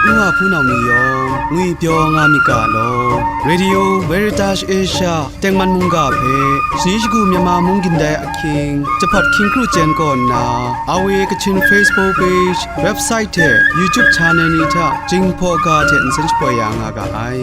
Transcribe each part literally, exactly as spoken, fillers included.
Wa hpunau ni yawng ngwipyaw nga myit ga law. Radio Veritas Asia tengman mungga hpe shani shagu Myanmar mung gindai ahkying, jahpat hkying kru chyen kaw nna, R V A Kachin Facebook page, website hte YouTube channel ni hta Jinghpaw ga hte nsen shapoi ya nga ga ai.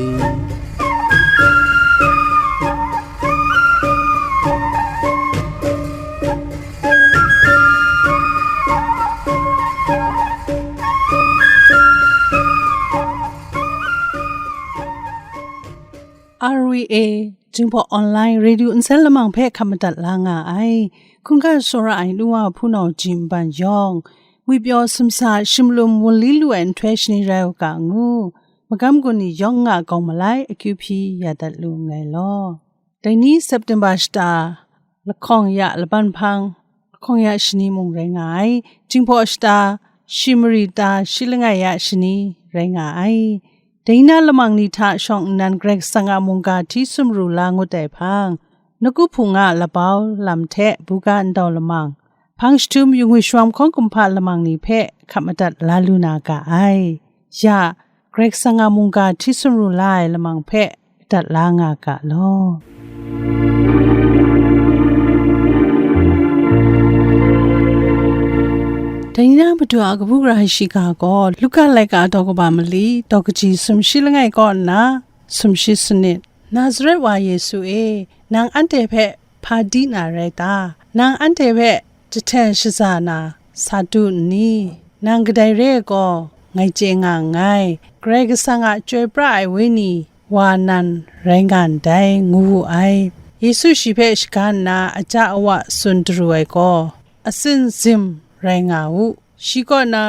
R V A Jinghpaw Online Radio nsen lamang hpe hkap madat la nga ai. Hkungga tsawra ai nu wa hpunau ji nban yawng, ngwipyaw sumsa shimlum wunli lu ai nhtoi shani rai u ga ngu, magam gun ni yawng nga kau malai akyu hpyi ya dat lu nngai law. Dai ni September shata lahkawng ya laban hpang, lahkawng ya shani mung rai nga ai. Jinghpaw shata shi mari ta shi langai ya shani rai nga ai. Dai na lamang ni hta shawng nnan Karai Kasang a mungga hti sumru la ngut ai hpang, Nawku Hpung a labau lam hte buga ndau lamang, hpang jahtum yu ngwi sharawng hkawng kumhpa lamang ni hpe hkap madat la lu na ga ai. Ya, Karai Kasang a mungga hti sumru la ai lamang hpe dat la nga ga law. Dai ni na Madu a kabu gara shiga gaw Luka laika daw kaba mali, daw kaji sumshi langai kaw nna, sumshi sanit. Nazaret wa Yesu e, nang anhte hpe hpa di na rai ta? Nang anhte hpe jahten shaza na sa du n ni? Nang kadai re ai gaw, ngai chye nga nngai, Karai Kasang a chyoi pra ai Wenyi wa nan rai nga ndai, ngu wu ai. Yesu shi hpe shaga nna aja awa tsun daru ai gaw, atsin zim rai nga u, shi kaw na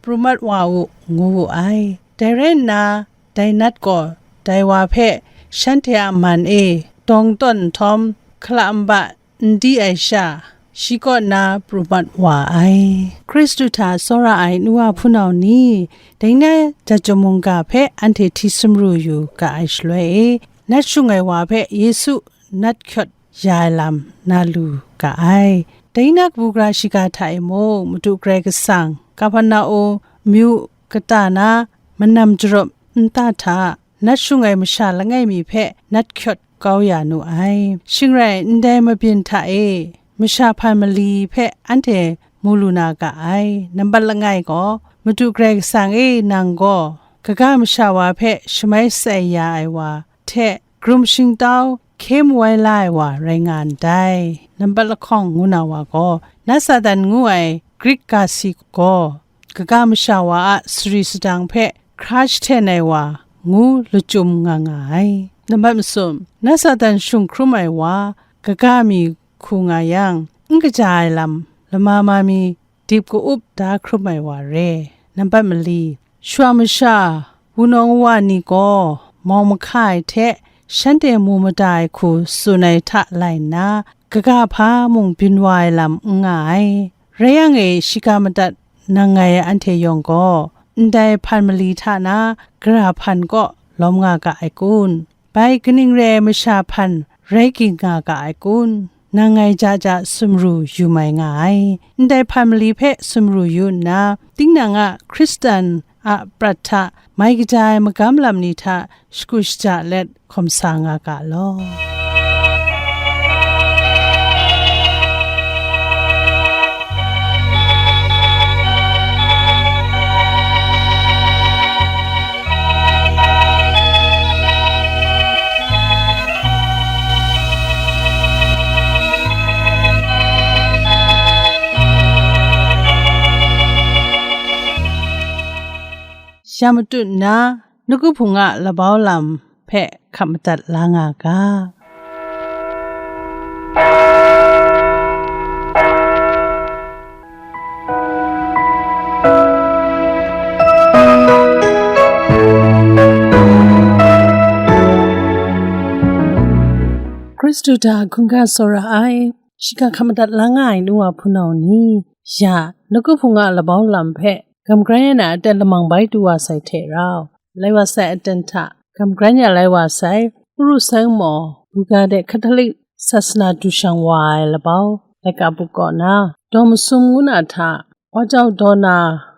pru mat wa u, ngu wu ai. Dai rai nna, dai nat gaw dai wa hpe shanhte a man e dawng tawn nhtawm, hkala nba n di ai sha, shi kaw na pru mat wa ai. Hkristu hta tsawra ai nu wa hpunau ni, dai na jat chyum mungga hpe anhte hti sumru yu ga ai shaloi e, nat shung ai wa hpe Yesu nat hkyawt ya ai lam na lu ga ai. Dai na kabu gara shiga hta e mung, Madu Karai Kasang, Kaperna-um myu kata na manam jarawp nta hta, nat shung ai masha langai mi hpe nat hkyawt kau ya nu ai. Shing rai, ndai mabyin hta e masha hpan mali hpe anhte mu lu na ga ai. Nambat langai gaw, Madu Karai Kasang e, nang gaw kaga masha wa hpe shamai sai ya ai wa hte, grum shingtau hkye mawai la ai wa rai nga ndai. Nambat lahkawng ngu na wa gaw, na Satan ngu ai Grik ga si gaw, kaga masha wa a sari sadang hpe hkra jahten ai wa ngu lachyum nga nga ai. Nambat masum, na Satan shung hkrum ai wa, kaga mi hku nga yang, n kaja ai lam, lama ma mi dip ka-up da hkrum ai wa re. Nambat mali, shawa masha, wunawng wa ni gaw mau mahka ai hte shanhte mu mada ai hku tsun ai hta lai nna, kaga hpa mung byin wa ai lam n nga ai. Rai yang e, shiga madat nang ngai anhte yawng gaw, ndai hpan mali hta na gara hpan kaw lawm nga ga ai kun? Bai kaning re ai masha hpan rai ging nga ga ai kun? Nang ngai ja ja sumru yu mai nga ai. Ndai hpan mali hpe sumru yu nna, tinang a Hkristan a prat hta mai kaja ai magam lam ni hta shagu shaja let hkawm sa nga ga law. Ya matut nna, Nawku Hpung a labau lam hpe hkap madat la nga ga. Hkristu hta hkungga tsawra ai, shiga hkap madat la nga ai nu wa hpunau ni, ya, Nawku Hpung a labau lam hpe gam grai ai na aten lamang bai du wa sai hte rau, lai wa sai aten hta gam grai ya lai wa sai, Puru Saing maw, Buga de Hkatalik sasana du shang wa ai labau, laika buk kaw na, daw masum ngu na hta, Wa Jau Daw Na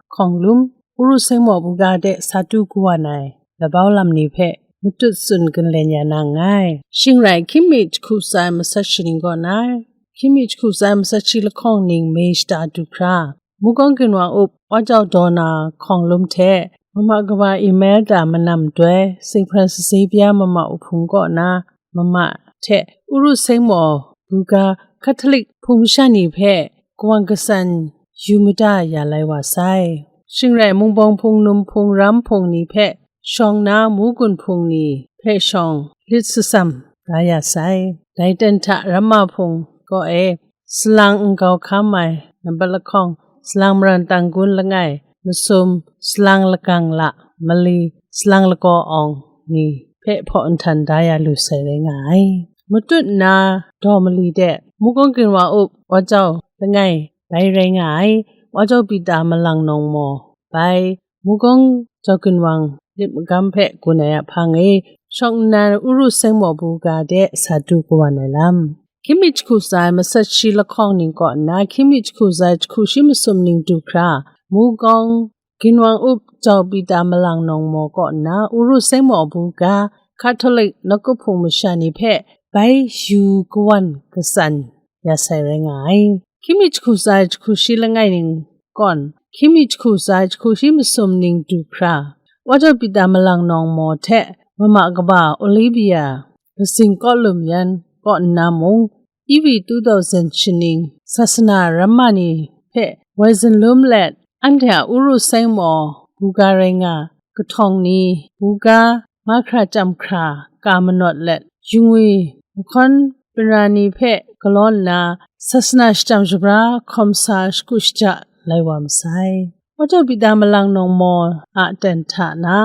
Hkawng Lum, Uru Seng Maw Buga de sa du kawan ai labau lam ni hpe matut tsun gunlen ya na nngai. Shing rai, hkying mi jahku tsa ai masat shi ning kaw na, hkying mi jahku tsa ai masat shi lahkawng ning me shata du hkra, Mukawng Ginwang Up, Wa Jau Daw Na Hkawng Lum hte, Mama Kaba Imelda Manam Doi, Saint Francis Xavier Mama Uhpung kaw na mama hte Uru Seng Maw Buga Catholic Hpung masha ni hpe kawan katsan yu mada ya lai wa sai. Shing rai, Mungbawng Hpung, Num Hpung, Ram Hpung ni hpe shawng na, Mugun Hpung ni hpe shawng lit satsam da ya sai. Dai ten hta Ramma Hpung kaw e salang nkau hkam ai nambat lahkawng, salang maran tanggun langai, masum, salang lagang la, mali, salang lakaw awng ni hpe hpaw nhtan da ya lu sai rai nga ai. Matut nna daw mali de, Mukawng Ginwang Up, Wa Jau langai bai rai nga ai, Wa Jau Pita Malang Nawng Maw bai, Mukawng Jau Ginwang lit magam hpe gun ai a hpang e, shawng nnan Uru Seng Maw Buga de sa du kawan ai lam. Hkying mi jahku tsa ai masat shi lahkawng ning kaw nna, hkying mi jahku tsa ai jahku shi masum ning du hkra, Mukawng Ginwang Up, Jau Pita Malang Nawng Maw kaw nna, Uru Seng Maw Buga Catholic Nawku Hpung masha ni hpe bai yu kawan katsan ya sai rai nga ai. Hkying mi jahku tsa ai jahku shi langai ning kawn, hkying mi jahku tsa ai jahku shi masum ning du hkra, Wa Jau Pita Malang Nawng Maw hte Mama Kaba Olivia Masing Kawlum Yan kaw nna mung, E V two thousand shaning sasana ramma ni hpe woi zunlum let, anhte a Uru Seng Maw Buga rai nga, kahtawng ni, Buga mahkra chyam hkra, ka manawt let, yungwi mahkawn pinra ni hpe galaw nna, sasana shachyam shabra hkawm sa shagu shaja lai wa masai. Wa Jau Pita Malang Nawng Maw a ten hta na,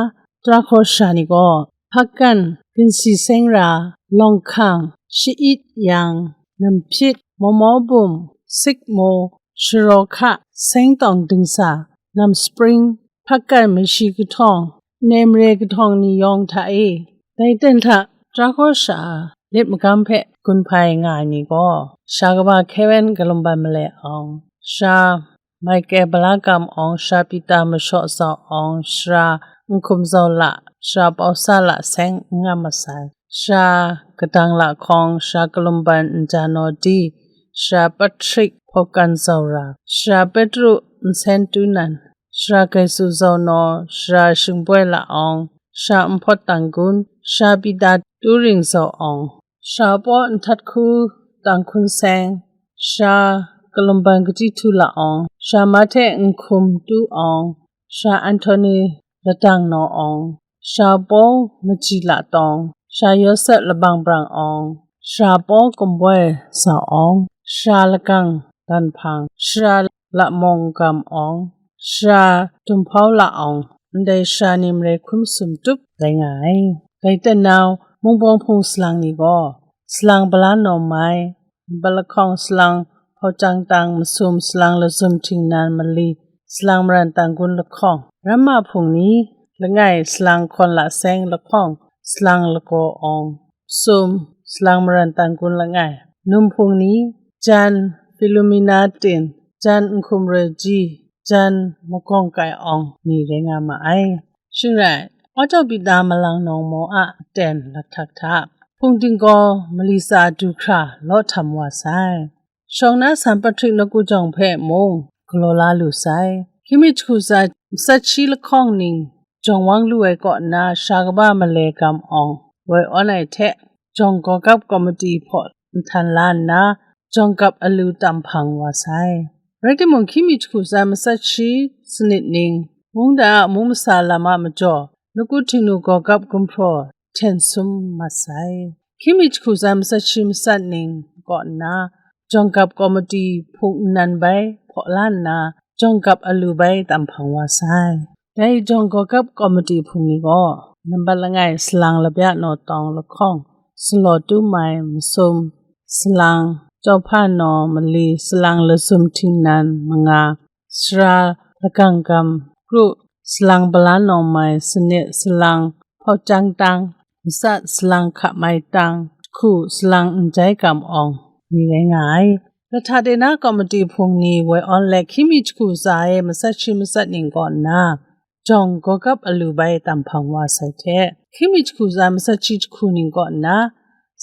tara hkawsha ni gaw, Hpakan, Ginsi Seng Ra, Lawng Hkang, Sha'it Yang, Namhpyit, Mawmaw Bum, Sikmu, Sharaw Hka, Seng Tawng Dingsa, Nam Spring, Hpakan Mashi Kahtawng, Nemre Kahtawng ni yawng hta e, dai ten hta tara hkawsha a lit magam hpe gun hpai nga ai ni gaw, Sha Kaba Karen Kalumban Malai Awng, Sha Michael Bala Kam Awng, Sha Pita Mashaw Zau Awng, Sha Nhkum Zau La, Sha Pau Sa La Seng N Ngam Masai, Sha Kadang La Hkawng, Sha Kalumban Nja Naw Di, Sha Patrick Hpawkan Zau Ra, Sha Petru Nsen Tu Nan, Sha Gaisu Zau Naw, Sha Shingboi La Awng, Sha Nhpawt Tang Gun, Sha Pita Tu Ring Zau Awng, Sha Paw Nhtat Hku Tang Hkun Seng, Sha Kalumban Kati Htu La Awng, Sha Mahte Nhkum Tu Awng, Sha Anthony Latang Naw Awng, Sha Paw Maji La Tawng, Sha Yawsep Labang Brang Awng, Sha Paw Kumboi Zau Awng, Sha Lagang Dan Hpang, Sha Lamawng Gam Awng, Sha Tumhpau La Awng, ndai sha ni marai hkrum sum tup rai nga ai. Dai ten nau, Mungbawng Hpung salang ni gaw, salang Bala Naw Mai, Balakhawng, salang Hpawchyang Tang, Masum, salang Lazum Htingnan, Mali, salang Maran Tang Gun Lahkawng, Ramma Hpung ni langai, salang Hkawn La Seng Lahkawng, salang Lagaw Awng, Sum, salang Maran Tang Gun langai, Num Hpung ni, Jan Philomena Tin, Jan Nhkum Roi Ji, Jan Magawng Kai Awng ni rai nga ma ai. Shing rai, Wa Jau Pita Malang Nawng Maw a ten lahtak hta, hpung dinggaw mali tsa du hkra law htam wa sai. Shawng na San Patrick Nawku Jawng hpe mung galaw la lu sai. Hkying mi jahku tsa ai masat shi lahkawng ning jawng wang lu ai kaw nna, Sha Kaba Malai Gam Awng woi awn ai hte, jawng gawgap komiti hpaw nhtan la nna, jawng gap alu tam hpang wa sai. Rai timung, hkying mi jahku tsa ai masat shi sanit ning, mungdan a mung masa lam a majaw, Nawku Htingnu gawgap gumhpraw hten sum mat sai. Hkying mi jahku tsa ai masat shi masat ning kaw nna, jawng gap komiti hpung nnan bai hpaw la nna, jawng gap alu bai tam hpang wa sai. Dai jawng gawgap komiti hpung ni gaw, nambat langai, salang Labya Naw Tawng Lahkawng, Salaw Tu Mai, Masum, salang Chawhpa Naw Mali, salang Lazum Htingnan, manga, sara Lagang Gam, kru, salang Bala Naw Mai, sanit, salang Hpawchyang Tang, masat, salang Hka Mai Tang, hku, salang Njai Gam Awng ni rai nga ai. Lahtak de na komiti hpung ni woi awn let, hkying mi jahku tsa ai masat shi masat ning kaw nna, jawng gawgap alu bai tam hpang wa sai hte, hkying mi jahku tsa matsat shi jahku ning kaw nna,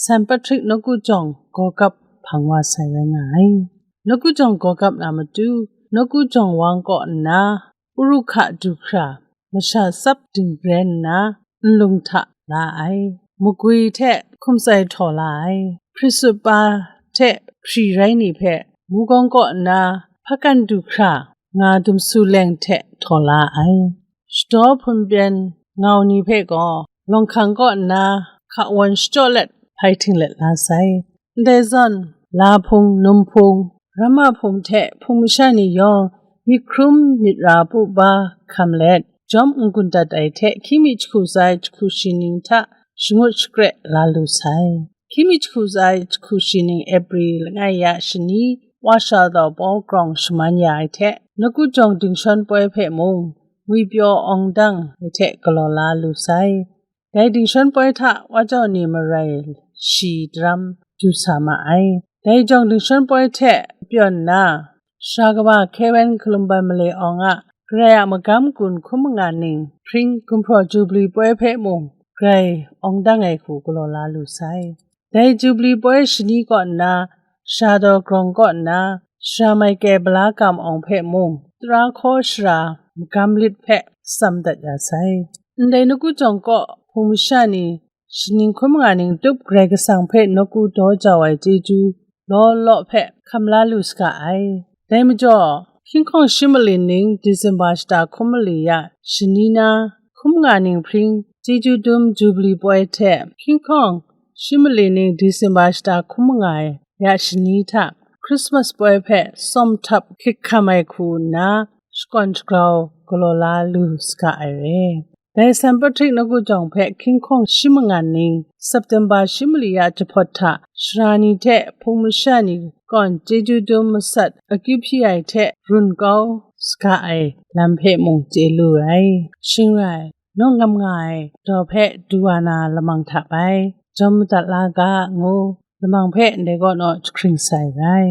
San Patrick nawku jawng gawgap hpang wa sai rai nga ai. Nawku jawng gawgap na matu, nawku jawng wang kaw nna, Urukha du hkra, masha tsap dingren nna, nlung hta la ai. Magwi hte hkum tsai htaw la ai. Hpri tsup pa hte hpri rai ni hpe, mugawng kaw nna, hpakan du hkra, nga dumsu leng hte htaw la ai. Shadaw hpun byen ngau ni hpe gaw, lawng hkang kaw nna, hkawan shachyaw let, hpai htinglet la sai. Ndai zawn, lahpung, numhpung, ramma hpung hte hpung masha ni yawng, myit hkrum myit ra pu ba hkam let, jawm n-gun dat ai hte hkying mi jahku tsa ai jahku shi ning hta shangut shakre la lu sai. Hkying mi jahku tsa ai jahku shi ning April langai ya shani, wa sha dau pau grawng shaman ya ai hte, nawku jawng dingshawn poi hpe mung, ngwipyaw awng dang ai hte galaw la lu sai. Dai dingshawn poi hta wa jau ni marai shi daram du sa ma ai. Dai jawng dingshawn poi hte pyawn nna, sara kaba Kevin Kalumban Male Awng a Karai a magam gun hkum manga ning hpring gumhpraw Jubli poi hpe mung grai awng dang ai hku galaw la lu sai. Dai Jubli poi shani kaw nna, sara daw grawng kaw nna, sara Michael Bala Kam Awng hpe mung, tara hkaw sara magam lit hpe tsam dat ya sai. Ndai nawku jawng kaw hpung masha ni, shaning hkrum nga ning tup Karai Kasang hpe nawku daw jau ai chyeju law law hpe hkam la lu saga ai. Dai majaw, hkying hkawng shi malin ning December shata hkum mali ya shani na, hkum nga ning hpring chyeju dum Jubli poi hte, hkying hkawng shi malin ning December shata hkum nga ai ya shani hta, Christmas poi hpe tsawm htap hkrit hkam ai hku nna, shakawn shagrau galaw la lu saga ai re. Dai San Patrick nawku jawng hpe hkying hkawng shi mangan ning, September shi mali ya jahpawt hta, sara ni hte hpung masha ni kawn chyeju dum masat akyu hpyi ai hte run kau saga ai lam hpe mung chye lu ai. Shing rai, nawng ngam nga ai daw hpe du wa na lamang hta bai, jawm madat la ga ngu, lamang hpe ndai kaw naw jahkring sai rai.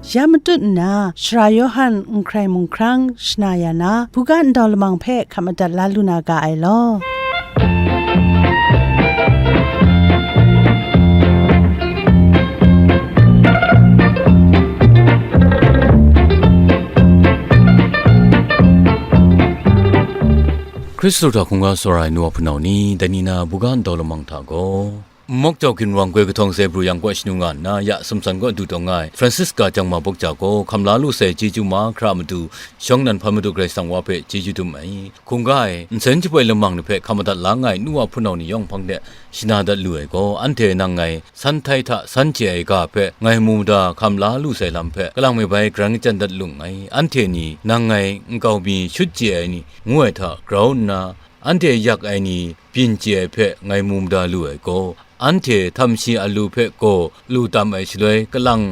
Ya matut nna, Sara Yawhan n hkrai mung hkrang shana ya na, buga ndau lamang hpe hkap madat la lu na ga ai law. Hkristu hta hkungga tsawra ai nu wa hpunau ni, dai ni na buga ndau lamang hta gaw, Nmawk jau ginwang goi kahtawng sai pru yang kaw shanu nga nna, ya sumsan kaw du taw nga ai Francisca jangma bawk ja gaw, hkam la lu sai chyeju mahkra a matu, shawng nnan hpan madu Karai Kasang wa hpe chyeju dum ai. Hkungga e, nsen jaboi lamang ni hpe hkam madat la nga ai nu wa hpunau ni yawng hpang de shana dat lu ai gaw, anhte nang ngai san htai hta san chye ai ga hpe ngai mu mada hkam la lu sai lam hpe, kalang me bai grang chyan dat lung ai. Anhte ni nang ngai nkau mi shut chye ai ni ngu ai hta grau nna, anhte yak ai ni byin chye ai hpe ngai mu mada lu ai gaw, anhte htam shi a lu hpe gaw lu tam ai shaloi, kalang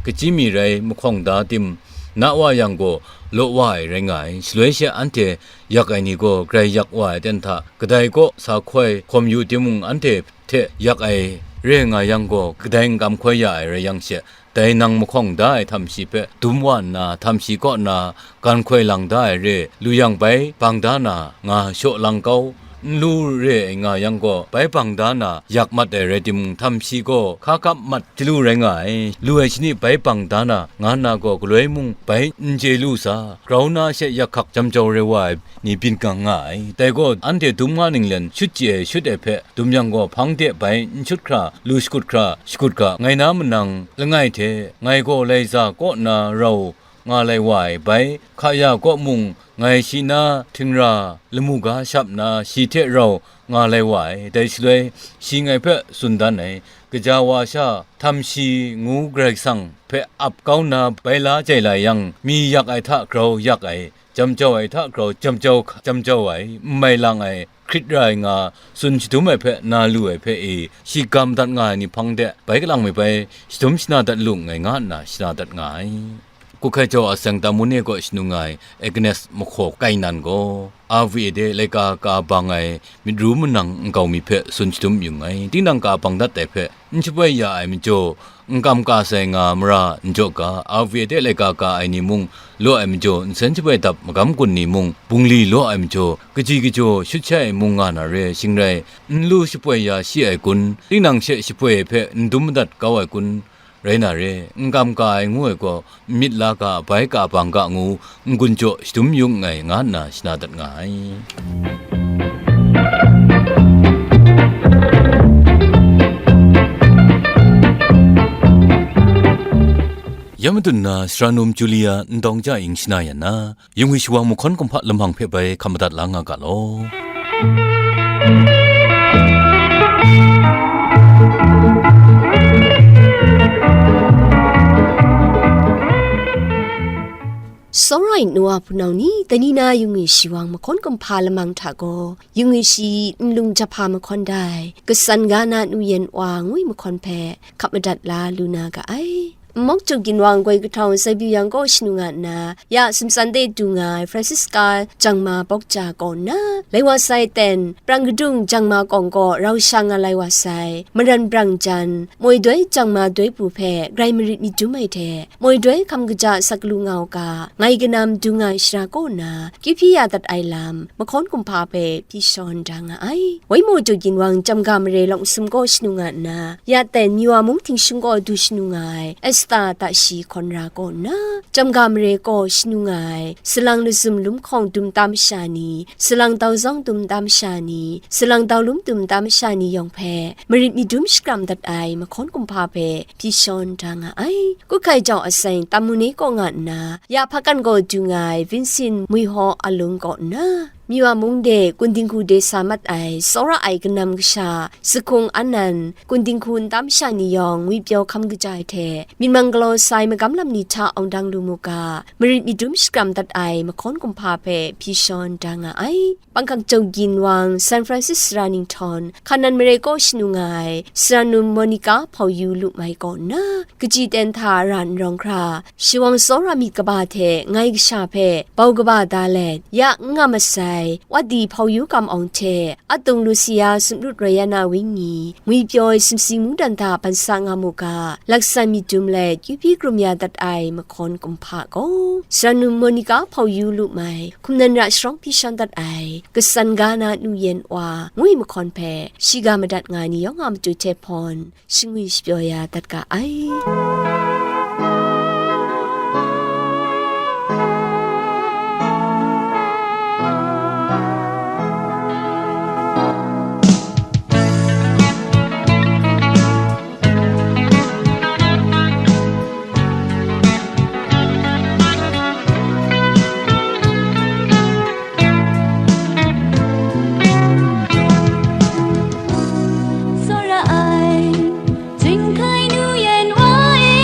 kachyi mi rai mahkawng da tim, na wa yang gaw, law wa ai rai nga ai. Shaloi she anhte yak ai ni gaw grai yak wa ai ten hta, kadai kaw sa hkoi hkawm yu timung, anhte hte yak ai re nga yang gaw, kadai n kam hkoi ya ai rai yang she, dai nang mahkawng da ai htam shi hpe dum wa nna, htam shi kaw na gan hkoi lang da ai re lu yang, bai bang da na nga shaw lang kau, n lu re ai nga yang gaw, bai bang da na yak mat ai rai timung, htam shi gaw hka kap mat chyalu rai nga ai, lu ai shani bai bang da na nga nna gaw, galoi mung bai n chye lu sa, grau na she yak hkak jam jau rai wa ai ni byin gang nga ai. Dai gaw, anhte dum nga ninglen shut chye ai shut ai hpe dum yang gaw, hpang de bai n shut hkra, lu shakut hkra, shakut ga, ngai na manang langai hte, ngai gaw lai za kaw na rau nga lai wa ai bai, hka ya kaw mung, ngai shi na htingra lamu ga shap na, shi hte rau nga lai wa ai. Dai shaloi, shi ngai hpe tsun dan ai, gaja wa sha, htam shi ngu Karai Kasang hpe ap kau nna bai la jai la yang, mi yak ai hta grau yak ai, jam jau ai hta grau jam jau, jam jau ai, n mai lang ai, hkrit ra ai nga tsun shadum ai hpe na lu ai hpe e, shi ga madat nga ai ni hpang de, bai kalang me bai shadum shana dat lu nngai nga nna shana dat nga ai. Hkuhkai jau a seng Tamune kaw shanung nga ai Agnes mahkaw Kainan gaw, R V A de laika ka bang ai myit ru manang nkau mi hpe tsun shadum yung ai. Tinang ka bang dat ai hpe n shapoi ya ai majaw, n kam ka sai nga mara n jaw ga, R V A de laika ka ai ni mung law ai majaw, nsen shapoi dap magam gun ni mung bungli law ai majaw, kaji kajaw shut shai ai mung nga na re, shing rai, n lu shapoi ya shi ai kun, tinang she shapoi ai hpe n dum madat kau ai kun, rai na re, n kam ka ai ngu ai gaw, n myit la ga, bai ka bang ga ngu, n-gun jaw shadum yung nngai, nga nna shana dat nga ai. Ya madun na, Sara Num Julia Ndawng Ja Ying shana yan na, Yungwi shawang mahkawn kumhpa lamang hpe bai hkam madat la nga ga law. Sawra ai nu a hpunau ni, dai ni na Yungwi shawang mahkawn kumhpa lamang hta gaw, Yungwi shi nlung jahpa mahkawn dai, Kasan ga na nu yen wa ngwi mahkawn hpe hkap madat la lu na ga ai. Nmawk Jaw Ginwang goi kahtawng Saibiu yang kaw shanu nga nna, ya sumtsan de du nga ai Francisca Jangma Bawkja kaw nna, lai wa sai ten, Prang Kadung Jangma Kawng kaw rau sha nga lai wa sai, Maran Brang Jan, Moi Doi Jangma Doi Pu hpe grai marit myit dum ai hte, Moi Doi hkam kaja sak lu nga u ga, ngai kanam du nga ai shara kaw nna, kyu hpyi ya dat ai lam, mahkawn kumhpa hpe hpyi shawn da nga ai. Waimaw Jaw Ginwang Jamga Mare Lawng Sum kaw shanu nga nna, ya ten Miwa Mung Htingshung kaw du shanu nga ai Esta Tashi Hkawn Ra kaw nna, Jamga Mare kaw shanu nga ai, Salang Lazum Lum Hkawng Dum Tam Masha ni, Salang Tau Zawng Dum Tam Masha ni, Salang Tau Lum Dum Tam Masha ni yawng hpe, marit myit dum shakram dat ai mahkawn kumhpa hpe hpyi shawn da nga ai. Hkuhkai jau a seng Tamune kaw nga nna, ya hpakan gaw du nga ai Vincent Mwihaw Alung kaw nna, Miwa Mung de Kundinghku de sa mat ai, tsawra ai kanam kasha, Sahkung Anan, Kundinghku nta masha ni yawng ngwipyaw hkam kaja ai hte, myit mang galaw sai magam lam ni hta awng dang lu mu ga, marit myit dum shakram dat ai mahkawn kumhpa hpe hpyi shawn da nga ai. Bangkok Jaw Ginwang, San Francis Sara Ninghtawng, Hkanan Mare kaw shanu nga ai, Sara Num Monica Hpau Yu Lu Mai kaw nna, kaji ten hta ra n rawng hkra, shawang tsawra myit kaba hte ngai kasha hpe bau kaba da let, ya n nga masai, Wadi Hpau Yu Kam Awng hte, Atung Lucia Sumlut Royana Wing ni, ngwipyaw ai sumsing mungdan hta ban sa nga mu ga, laksan myit dum let, kyu hpyi krum ya dat ai mahkawn kumhpa gaw, Sara Num Monica Hpau Yu Lu Mai, hkum nan ra sharawng hpyi shawn dat ai, Kasan ga na nu yen wa, ngwi mahkawn hpe, shiga madat nga ni yawng a matu hte hpawn, shingwi shapyaw ya dat ga ai. Tsawra ai, Jinghkai nu yan wa e,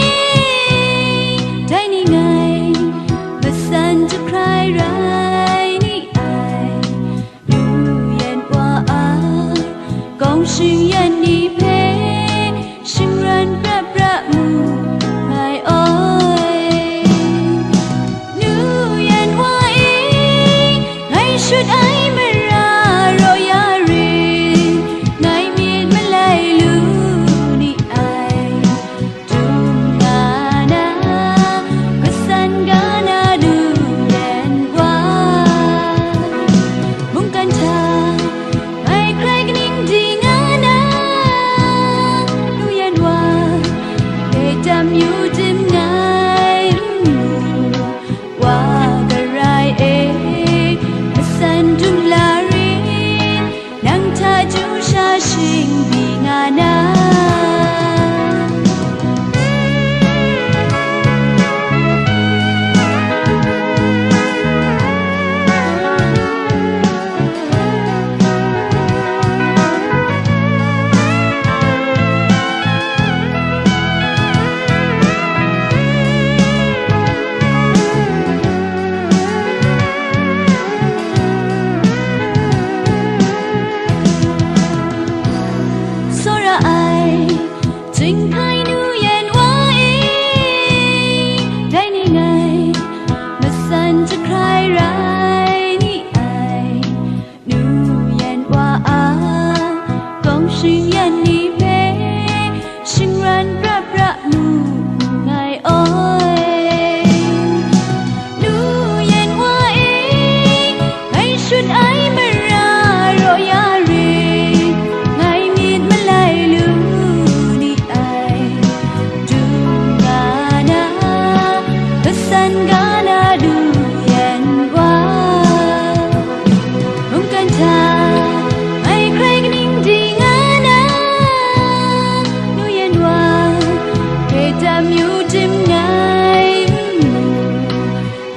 Amyu tim ngai n mu,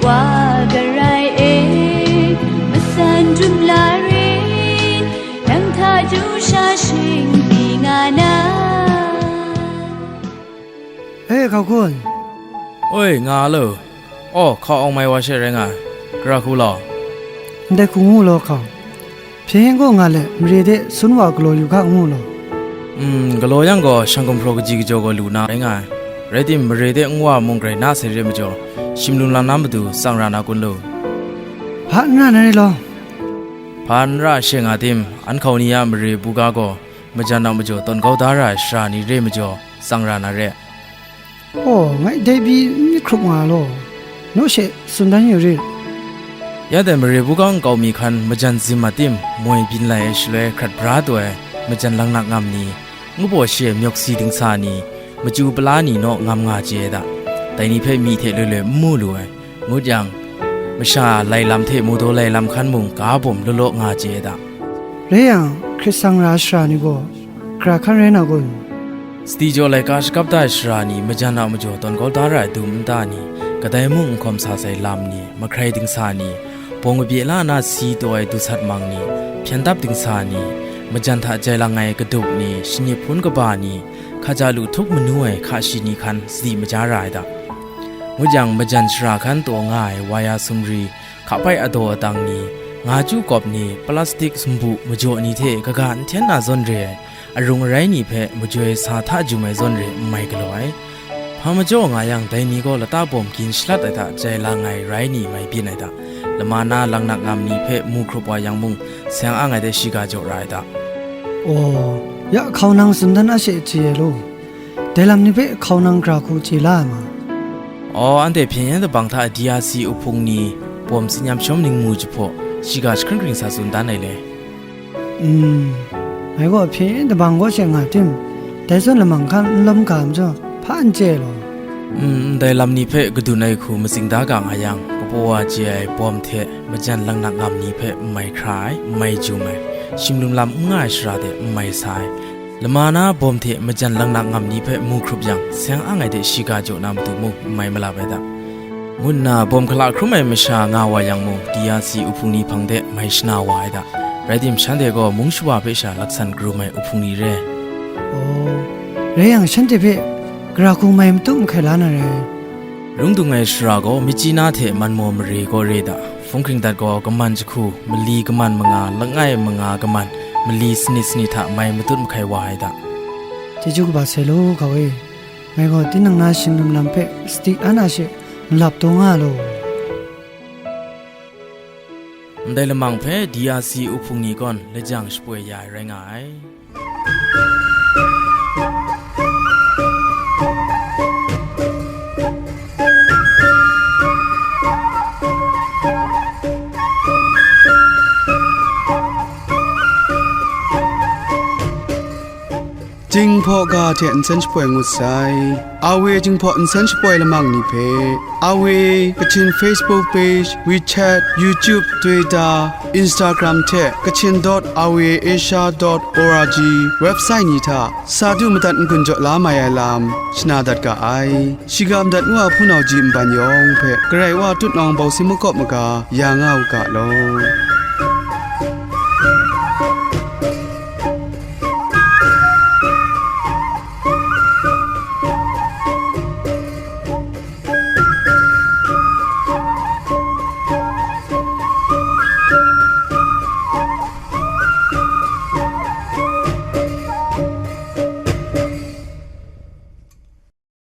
wa garai e, masan dum la rin, nang hta du sha shing pyi nga na. E, hkau kun. Oi, nga lo. Aw, hkau awng mai wa she rai nga ai. Gara hku law. Ndai hku ngu law hkau. Hpyen gaw nga let, mare de sun wa galaw yu ga ngu law. Mm, galaw yang gaw, shang gumhpraw kaji kajaw gaw lu na rai nga ai. Rai tim, mare de n wa mung grai na sai re majaw, shim lum lam na matu tsang ra na kun lu. Hpa n ra na re law. Hpa n ra she nga tim, an hkau ni a mare buga gaw, majan a majaw tawn kau da ra ai sara ni re majaw, tsang ra na re. Aw, ngai dai pyi n myit hkrup nga law, naw she tsun dan yu rit. Ya dai mare buga nkau mi hkan majan zim a tim moi byin lai ai shaloi hkrat bra taw ai majan langnak ngam ni, ngu baw shi ai myawk si dingsa ni, machyu pala ni naw ngam nga chye ai da. Dai ni hpe myi hte loi loi n mu lu ai, ngut yang, masha lai lam hte mu daw lai lam hkan mung ga bawm law law nga chye ai da. Rai yang, hkrit sang ra ai sara ni gaw, gara hkan rai na kun? Sadi jaw laika shakap da ai sara ni, majan a majaw tawn kau da ra ai dum nta ni, kadai mung n hkawm sa sai lam ni, mahkrai dingsa ni, bawng kabye la na si taw ai dusat mang ni, hpyen dap dingsa ni, majan hta jai lang ai kadup ni, shanip hpun kaba ni, hkaja lu htup manu ai hka shi ni hkan sadi maja ra ai da. Ngut yang, majan sara hkan taw nga ai waya sumri, hkapai adaw adang ni, nga chyu kawp ni, plastik sumbu majaw ni hte kaga n hten na zawn re ai, arung arai ni hpe majoi sa hta jum ai zawn re n mai galaw ai. Hpa majaw nga yang, dai ni gaw lata bawm gin shalat ai hta jai lang ai rai ni mai byin ai hta, lama na langnak ngam ni hpe mu hkrup wa yang mung, seng ang ai de shiga jaw ra ai hta. Aw, ya hkau nang tsun dan a she chye ai law. Dai lam ni hpe hkau nang gara hku chye la ai ma? Aw, anhte hpyen yen dabang hta D R C uhpung ni bawm tsin yam shawm ningmu jahpaw, shiga jahkring hkring sa tsun dan ai le. Mm, ngai gaw hpyen yen dabang kaw she nga tim, dai zawn lamang hkan n lawm ga majaw, hpa n chye ai law. Mm, ndai lam ni hpe kadun ai hku matsing da ga nga yang, kapaw wa chye ai bawm hte majan langnak ngam ni hpe n mai hkra ai, n mai jum ai, shim lum lam n nga ai sara de n mai sa ai, lama na bawm hte majan langnak ngam ni hpe mu hkrup yang, seng ang ai de shiga jaw na matu mung n mai malap ai da, ngu nna bawm hkala hkrum ai masha nga wa yang mung, D R C uhpung ni hpang de mai shana wa ai da. Rai tim, shanhte gaw mung shawa hpe sha laksan karum ai uhpung ni re. Aw, rai yang, shanhte hpe gara hku mai matu mahkai la na rai. Rung dung ai sara gaw, Myitkyina hte Manmaw mare kaw re da. Hpung hkringdat gaw kaman jahku, mali kaman manga, langai manga kaman, mali sanit sanit hta mai matut mahkai wa ai da. Chyeju kaba sai law, hkau e. Ngai gaw tinang na shim lum lam hpe sadi an a she malap taw nga law. Ndai lamang hpe D R C uhpung ni gawn lajang shapoi ya ai rai nga ai. Jinghpaw ga hte nsen shapoi ngut sai. Awe Jinghpaw nsen shapoi lamang ni hpe, Awe Kachin Facebook page, WeChat, YouTube, Twitter, Instagram hte Kachin dot awe asia dot org website ni hta sa du madat n-gun jaw la mai ai lam shana dat ga ai. Shiga madat nu a hpunau ji nban yawng hpe Karai Wa tutnawng bawsi makawp maga ya nga u ga law.